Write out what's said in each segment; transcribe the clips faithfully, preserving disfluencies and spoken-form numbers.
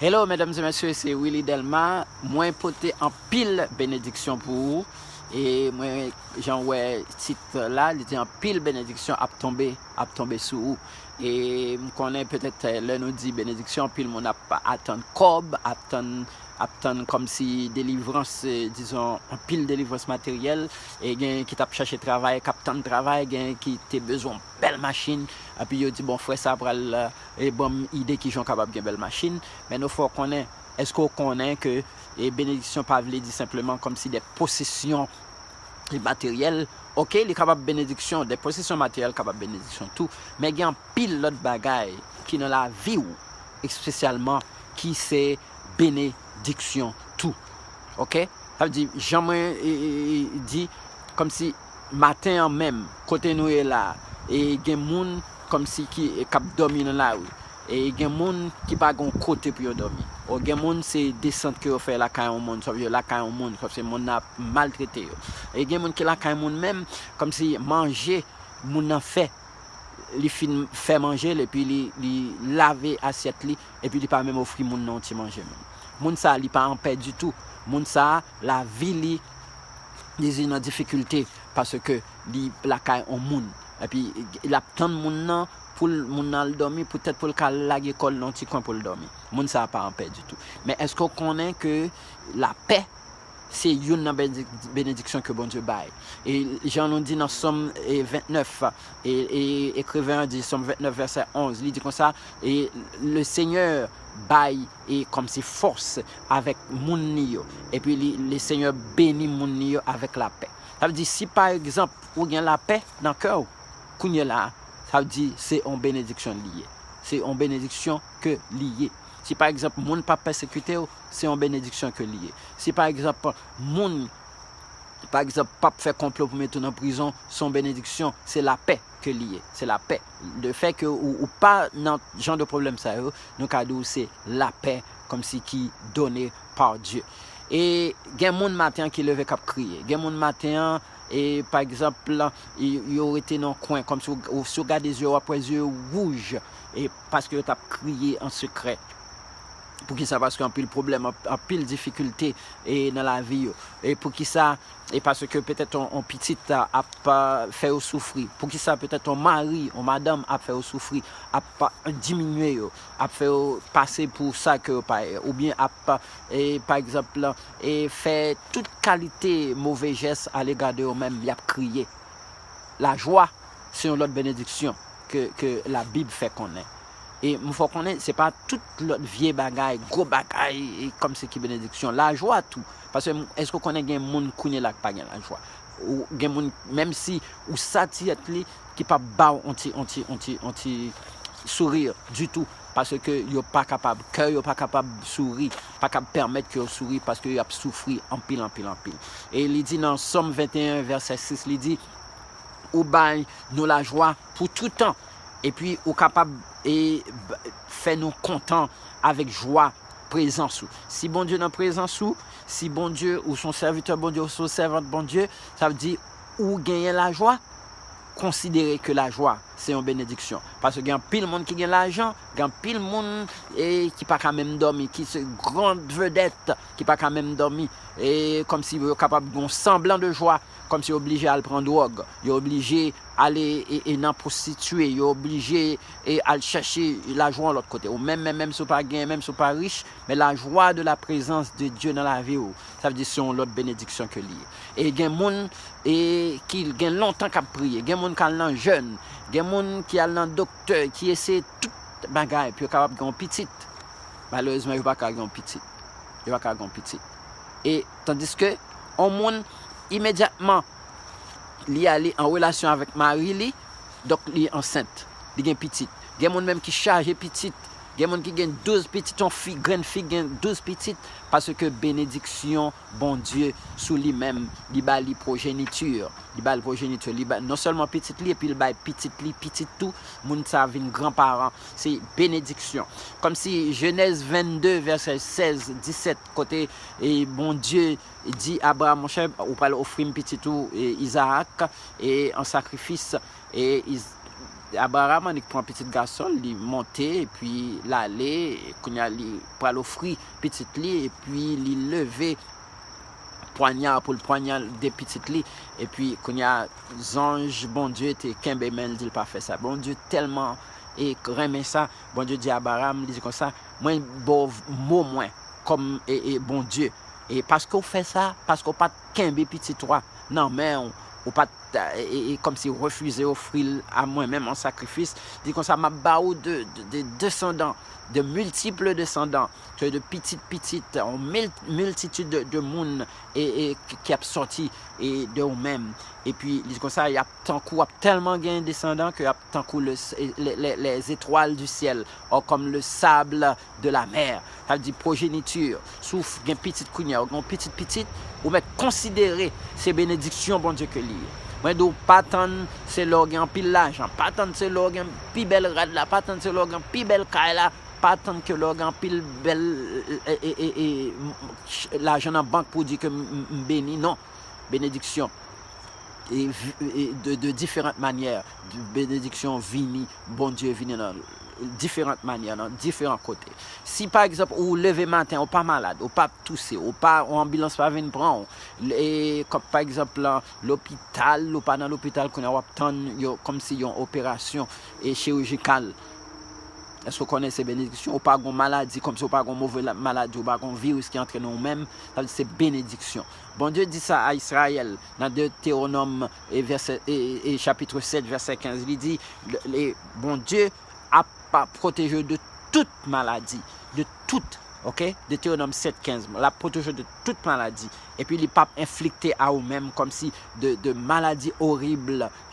Hello, medam e mesye, se Willy Delma. Mwen pote anpil benediksyon pou ou. E mwen, jan w wè tit la, li di anpil benediksyon ap tonbe, ap tonbe sou ou. E m konnen petèt, eh, lè nou di benediksyon, anpil moun ap atann kòb, ap tann, ap tann kòmsi delivrans, eh, dizon, anpil delivrans materyèl. E gen ki t ap chache travay, k ap tann travay, gen ki te bezwen bèl machin, epi yo di, bon, frè sa pral, eh, ban m ide kijan w kapab gen bèl machin. Men nou fè w konnen, èske w konnen ke, eh, benediksyon pa vle di senpleman kòmsi de posesyon, eh, materyèl? Oke, li kapab benediksyon, de posesyon materyèl kapab benediksyon tou, men gen anpil lòt bagay ki nan lavi w, espesyalman ki se benediksyon tou. Oke? Sa vle di, jan mwen, e, e, e, di, kòmsi maten an menm, kote nou ye la, e gen moun kòmsi ki, e, k ap dòmi nan lari. E gen moun ki pa gen kote pou yo dòmi. O gen moun se desant ke yo fè lakay yon moun, swa yo lakay yon moun, swa se moun nan ap maltrete yo. E gen moun ki lakay moun menm, kòmsi manje moun nan fè, li fin fè manje l, epi li, li lave asyèt li, epi li pa menm ofri moun nan yon ti manje menm. Moun sa a, li pa anpè ditou. Moun sa a, lavi li, li di nan difikilte, paske li lakay on moun. Epi, l ap tann moun nan, pou l, moun nan al dòmi, poutèt pou l ka lage kò l nan yon ti kwen pou l dòmi. Moun sa a pa anpè ditou. Men èske w konnen ke lapè, se youn nan benedi-, benediksyon ke Bondye bay? E jan nou di nan Sòm, e, vennèf, e, e, ekriven an di, Sòm vennèf, vèsè onz, li di konsa, e, le Senyè bay, e, kòmsi fòs avèk moun li yo. Epi li, le Senyè beni moun li yo avèk lapè. Sa vle di, si pa egzanp, ou gen lapè nan kè w, kounye la, sa vle di, se yon benediksyon li ye. Se yon benediksyon ke li ye. Si pa egzanp, moun p ap pèsekite w, se yon benediksyon ke li ye. Si pa egzanp, moun, pa egzanp, p ap fè konplo pou mete w nan prizon, se yon benediksyon, se lapè ke li ye. Se lapè. Le fè ke ou, ou pa nan jan de pwoblèm sa yo, nou ka di w se lapè kòmsi ki done pa Dye. E gen moun maten an ki leve k ap kriye. Gen moun maten an, e pa egzanp, e yo rete nan kwen, kòmsi w, si w gade zye yo, w ap wè zye yo wouj, e paske yo t ap kriye an sekrè. Poukisa? Paske anpil pwoblèm, anp-, anpil difikilte, e nan lavi yo. E poukisa? E paske petèt on, on pitit, a, ap, a, fè yo soufri. Poukisa? Petèt on mari, on madanm ap fè yo soufri, ap, a, diminye yo, ap fè yo pase pou sa ke yo pa ye, oubyen ap, e, pa egzanp, e, fè tout kalite move jès alega de yo menm, y ap kriye. Lajwa, se yon lòt benediksyon ke, ke Labib fè konnen. E m fè w konnen, se pa tout lòt vye bagay, gwo bagay, e kòmsi ki benediksyon. Lajwa tou. Paske m, èske w konnen gen moun kounye la k pa gen lajwa? Ou gen moun, menm si ou satisyèt li, ki p ap ba w on ti, on ti, on ti, on ti souri ditou. Paske yo pa kapab, kè yo pa kapab souri, pa kab pèmèt ke yo souri, paske y ap soufri anpil, anpil, anpil. E li di nan Sòm venteyen, vèsè sis, li di, ou bay nou lajwa pou toutan. Epi ou kapab, e, b-, fè nou kontan avèk jwa prezans ou. Si Bondye nan prezans ou, si Bondye, ou se yon sèvitè Bondye, ou se yon sèvant Bondye, sa vle di ou genyen lajwa, konsidere ke lajwa se yon benediksyon. Paske gen anpil moun ki gen lajan, gen anpil moun, e, ki pa ka menm dòmi, ki se gran vedèt, ki pa ka menm dòmi. E kòmsi yo kapab gen yon sanblan de jwa, kòmsi yo oblije al pran dwòg, yo oblije ale, e, e nan pwostitiye, yo oblije, e, al chèche lajwa yon lòt kote. Ou menm, menm, menm si w pa gen, menm si w pa rich, men la joie de la présence de Dieu nan lavi w, sa vle di se yon lòt benediksyon ke li ye. E gen moun, e, ki gen lontan k ap priye, gen moun k al nan jèn, gen moun ki al nan doktè, ki eseye tout bagay pou yo kapab gen yon pitit. Malerezman, yo pa ka gen yon pitit. Yo pa ka gen yon pitit. E tandiske, yon moun, imedyatman, li ale an relasyon avèk mari li, donk li ansent, li gen pitit. Gen moun menm ki chaje pitit, gen moun ki gen douz pitit, yon fi, grenn fi gen douz pitit, paske benediksyon Bondye sou li menm, li ba li pwojeniti, li ba l pwojeniti, li ba, non sèlman pitit li, epi l bay pitit li, pitit tou, moun sa vin granparan, se benediksyon. Kòmsi Jenèz vennde, vèsè sèz, disèt, kote, e, Bondye di Abraram, monchè, ou pral ofri m pitit ou, e, Izaak, e, an sakrifis, e, Iz-, Abraram annik pran pitit gason l, li monte, epi l ale, kounye a li pral ofri pitit li, epi li leve pwanya pou l pwanyalde pitit li, epi kounye a, zanj Bondye te kenbe men l, di l pa fè sa. Bondye tèlman e renmen sa, Bondye di Abraram, li di konsa, mwen ba w mo mwen kòm e, e Bondye. E paske w fè sa, paske w pa t kenbe pitit ou a nan men w, ou pa t e, e, e kòmsi refize ofri l a mwen menm an sakrifis, di konsa, m ap ba ou de, de, de desandan, de miltiples descendants, de pitit pitit, yon mil, miltitid de, de moun e, e, ki, ki ap sòti e, de ou menm. Epi, li di konsa, y ap tankou, ap tèlman gen desandan ke y ap tankou le, le, le, les étoiles du ciel, ou comme le sable de la mer. Sa vle di progeniture. Si w gen pitit kounye a, ou gen yon pitit pitit, ou mèt konsidere se benediksyon Bondye ke li ye. Mwen di w, pa tann se lè w gen anpil lajan, pa tann se lè w gen pi bèl rad la, pa tann se lè w gen pi bèl kay la, pa tann ke lè w gen anpil bèl e, e, e, e, lajan nan bank pou w di ke m, m, m beni. Non. Benediksyon e, e, de, de diferant manyè, benediksyon vini, Bondye vini nan diferant manyè, nan diferan kote. Si pa egzanp ou leve maten, ou pa malad, ou pa touse, ou pa, yon anbilans pa vin pran w, e, kòm pa egzanp lan lopital, ou pa nan lopital kounye a w ap tann yo kòmsi yon operasyon e chirijikal. Èske w konnen se benediksyon? Ou pa gon maladi, kòmsi ou pa gon move maladi, ou pa gon viris ki antre nan ou menm, sa vle di se benediksyon. Bondye di sa a Izrayèl nan Detewonòm e vèsè, e, e, e chapit sèt, vèsè kenz, li di, le, le, Bondye ap pwoteje w de tout maladi, de tout, ok? Detewonòm sèt kenz, l ap pwoteje w de tout maladi. Epi li p ap enflikte a ou menm kòmsi de, de maladi orib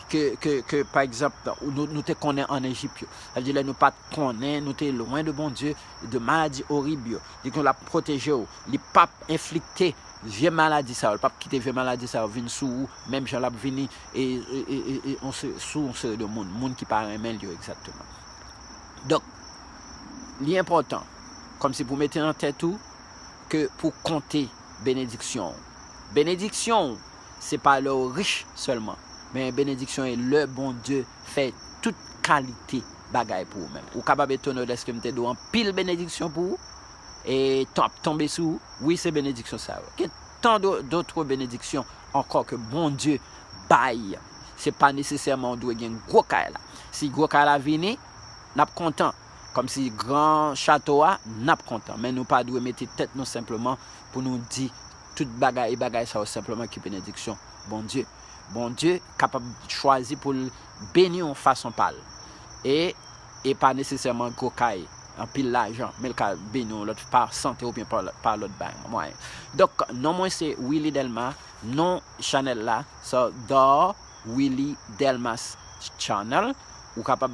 ke, ke, ke, pa egzanp, nou, nou te konnen ann Ejip yo. Sa vle di lè nou pa t konnen, nou te lwen de Bondye, de maladi orib yo. Li di l ap pwoteje w, li p ap enflikte vye maladi sa yo, li p ap kite vye maladi sa yo vin sou ou, menm jan l ap vini e, e, e, e, e on se, sou yon seri de moun, moun ki pa renmen l yo egzakteman. Donk, li enpòtan, kòmsi pou mete nan tèt ou, ke pou konte benediksyon w. Benediksyon w, se pa lè w rich sèlman, men benediksyon e lè Bondye fè tout kalite bagay pou ou menm. Ou kapab etone w dèske m te di w anpil benediksyon pou ou, e tan ap tonbe sou ou. Wi, se benediksyon sa yo. Gen tan do, dotre benediksyon ankò ke Bondye bay. Se pa nesesèman ou dwe gen gwo kay la. Si gwo kay la vini, n ap kontan. Kòmsi gran chato a, n ap kontan. Men nou pa dwe mete tèt nou senpleman pou nou di tout bagay, e bagay sa yo senpleman ki benediksyon Bondye. Bondye kapab chwazi pou l beni w fason pa l. E, e pa nesesèman gwo kay, anpil lajan, men l ka beni w lòt pa sante oubyen pa, pa lòt bay mwayen. Donk, non mwen se Willy Delma, non chanèl la, sa, The Willy Delmas Channel. Ou kapab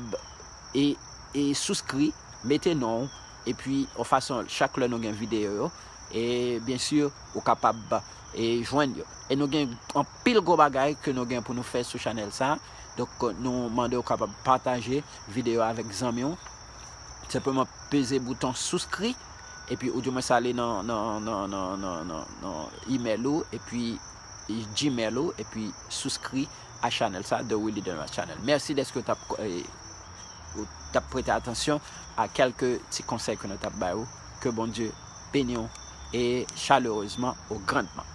e, e souskri, mete non w, epi yon fason, chak lè nou gen videyo yo, e byen si, ou kapab e jwenn yo. E nou gen anpil gwo bagay ke nou gen pou nou fè sou chanèl sa. Donk, nou mande w kapab pataje videyo avèk zanmi w. Senpleman peze bouton souskri, epi oudimwens ale nan, nan, nan, nan, nan, nan, nan imèl ou, epi Gmail ou, epi souskri a chanèl sa, The Willy Delmas Channel. Mèsi dèske w t ap, e, ou t ap prete atansyon a kèlke ti konsèy ke nou t ap bay ou. Ke Bondye beni w e chalerezman ou grandman.